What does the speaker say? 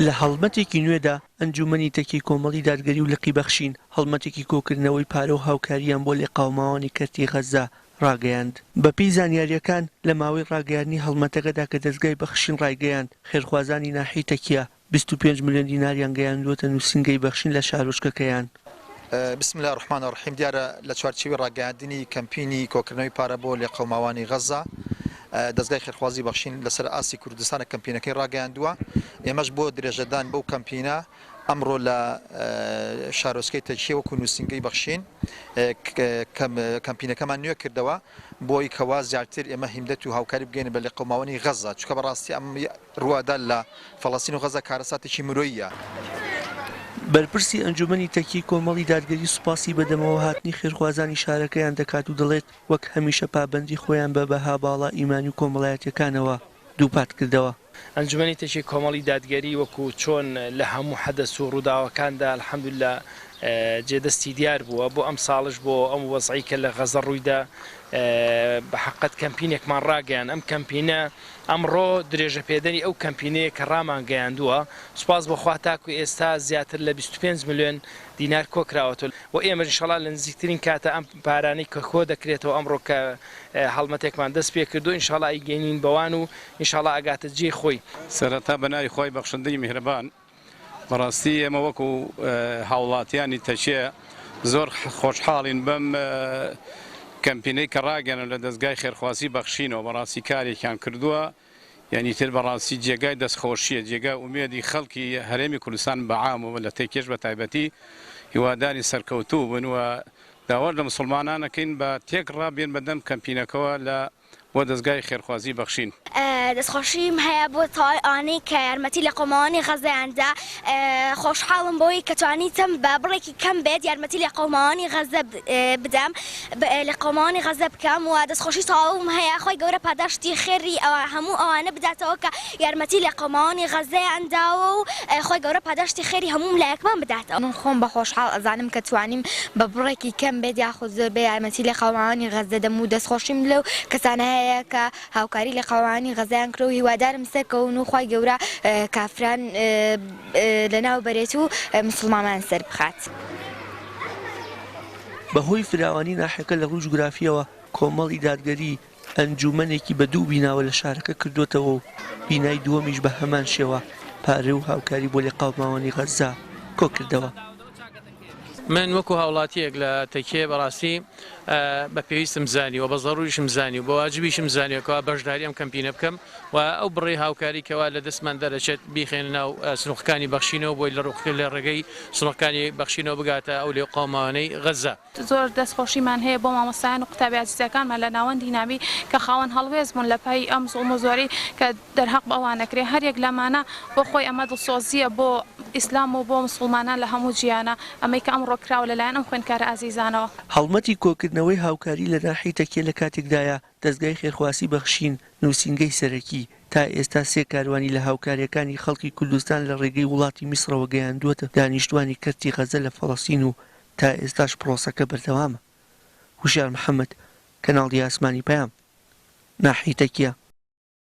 لە هەڵمەتێکی نوێدا، ئەنجوومەنی تەکیەی کۆمەڵی دادگەری و لقی بەخشین، هەڵمەتێکی کۆکردنەوەی پارە و هاوکارییان بۆ لێقاوماوانی کەرتی غەززە ڕاگەیاند. بەپێی زانیارییەکان، لە ماوەی ڕاگەیاندنی هەڵمەتەکەدا کە دەزگای بەخشین ڕایگەیاند، خێرخوازانی ناحیەی تەکیە 25 ملیۆن دیناریان گەیاندووەتە نووسینگەی بەخشین لە شارۆچکەکەیان. بسم اللە الرحمن الرحیم دیارە لە چوارچێوەی ڕاگەیاندنی کەمپینی کۆکردنەوەی پارە بۆ لێقەوماوانی غەززە، دەزگای خێرخوازی بەخشین لەسەر ئاستی کوردستانە کەمپینەکەی ڕاگەیاندووە، ئێمەش بۆ درێژەدان بەو کەمپینە ئەمڕۆ لە شارۆچکەی تەکیە وەکو نووسینگەی بەخشین کەمپینەکەمان نوێ کردەوە بۆی کەوا زیاتر ئێمە هیمدەت و هاوکاری بگەینە بە لێقەوماوانی غەززە چونکە بەڕاستی ئەم ڕووئەدات لە فەڵەستین و غەززە کارەساتێکی مرۆییە. بەرپرسی ئەنجومەنی تەکیەی کۆمەڵی دادگەری سوپاسی بەدەمەوەهاتنی خێرخوازانی شارەکەیان دەکات و دەڵێت، وەک هەمیشە پابەندی خۆیان بە بەها باڵا ئیمانی و کۆمەڵایەتیەکانەوە دووپات کردەوە. ئەنجومەنی تەکیەی کۆمەڵی دادگەری وەکو چۆن لە هەموو حەدەس و ڕووداوەکاندا الحمدللە جێ دەستی دیار بووە، بۆ ئەمساڵش بۆ ئەم وەزعەی کە لە غەزە ڕوویدا بە حەققەت کەمپینێکمان ڕاگەیاند، ئەم کەمپینە ئەمڕۆ درێژەپێدەری ئەو کەمپینەیە کە ڕامانگەیاندووە، سوپاس بۆ خوا تاکو ئێستا زیاتر لە 25 ملیۆن دینار کۆکراوەتەوە و ئێمەش ئینشەڵا لە نزیکترین کاتا ئەم پارانەی کە کۆدەکرێتەوە ئەمڕۆ کە هەڵمەتێکمان دەست پێکردووە ئینشەڵا ئەیگەینین بەوان و ئینشەڵا ئەگاتە جێی خۆی. سەرەتا بە ناوی خوای بەخشندەی میهرەبان، بەڕاستی ئێمە وەکو هاوڵاتیانی تەکیە زۆر خۆشحاڵین بەم کەمپینەی کە ڕاگەیاندن لە دەزگای خێرخوازی بەخشینەوە بەڕاستی کارێکیان کردووە یانی تر بەڕاستی جێگای دەستخۆشیە جێگای ئومێدی خەڵکی هەرێمی کوردستان بە عام و لە تەکیەش بە تایبەتی هیواداری سەرکەوتوو بن و داواش لە موسڵمانان ئەکەین بە تێکڕا بێن بەدەم کەمپینەکەوە لە بۆ دەزگای خێرخوازی بەخشین. دەستخۆشیم هەیە بۆ تەواوی ئەوانەی کە یارمەتی لێقەوماوانی غەززەیان دا، خۆشحاڵم بەوەی کە توانیتم بە بڕێکی کەم بێت یارمەتی لێقەوماوانی غەززە بدەم، لێقەوماوانی غەززە بکەم و دەستخۆشی تەواوم هەیە، خوای گەورە پاداشتی خێری هەموو ئەوانە بداتەوە کە یارمەتی لێقەوماوانی غەززەیان داوە و خوای گەورە پاداشتی خێری هەموو لایەکمان بداتەوە. من خۆم بە خۆشحاڵ ئەزانم کە توانیم بە بڕێکی کەم بێت یاخود زۆر بێ یارمەتی لێقەوماوانی غەززە دەم و دەستخۆشیم لەو کەسانە هەیە کە هاوکاری لێقەوماوانی غەززەیان کردوە و هیوادارم سەرکەون و خوای گەورە کافران لەناو بەرێت و موسڵمانان سەربخات. بەهۆی فراوانی ناحیەکە لە ڕووی جوگرافییەوە کۆمەڵی دادگەری ئەنجوومەنێکی بە دوو بیناوە لە شارەکە کردۆتەوە و بینای دووەمیش بە هەمان شێوە پارە و هاوکاری بۆ لێقەوماوانی غەززە کۆکردەوە. من وەکو هاوڵاتیەک لە تەکیە بەڕاستی بە پێویستم زانی و بە زەروریشم زانی و بە واجبیشم زانیوە کەوا بەشداری ئەم کەمپینە بکەم و ئەو بڕەی هاوکاری کەوا لە دەستمان دەرەچێت بیخەینە ناو سنوقەکانی بەخشینەوە بۆی لە ڕێگەی سنوقەکانی بەخشینەوە بگاتە ئەو لێقەوماوانەی غەززە. زۆر دەست خۆشیمان هەیە بۆ مامۆستایان و قوتابی ئازیزەکانمان لە ناوەندی نامی کە خاوەن هەڵوێست بوون لە پای ئەم زوڵم و زۆرەی کە دەرهەق بە ئەوان ئەکرێ هەر یەک لەمانە بۆ خۆی ئەمە دڵسۆزییە بۆ ئیسلام و بۆ موسڵمانان لە هەموو جیهانا ئەمەی کە ئەمڕۆ کراوە لە لایەن ئەم خوێندکارە ئازیزانەوە. هەڵمەتی کۆکردنەوەی هاوکاری لە ناحیەی تەکیە لە کاتێکدایە، دەزگای خێرخواسی بەخشین، نووسینگەی سەرەکی، تا ئێستا سێ کاروانی لە هاوکارییەکانی خەڵکی کوردستان لە ڕێگەی وڵاتی میسڕەوە گەیاندووەتە دانیشتوانی کەرتی غەزە لە فەڵەستین و تا ئێستاش پڕۆسەکە بەردەوامە. هوشیار محەمەد، کەناڵی ئاسمانی پەیام، ناحیەی تەکیە.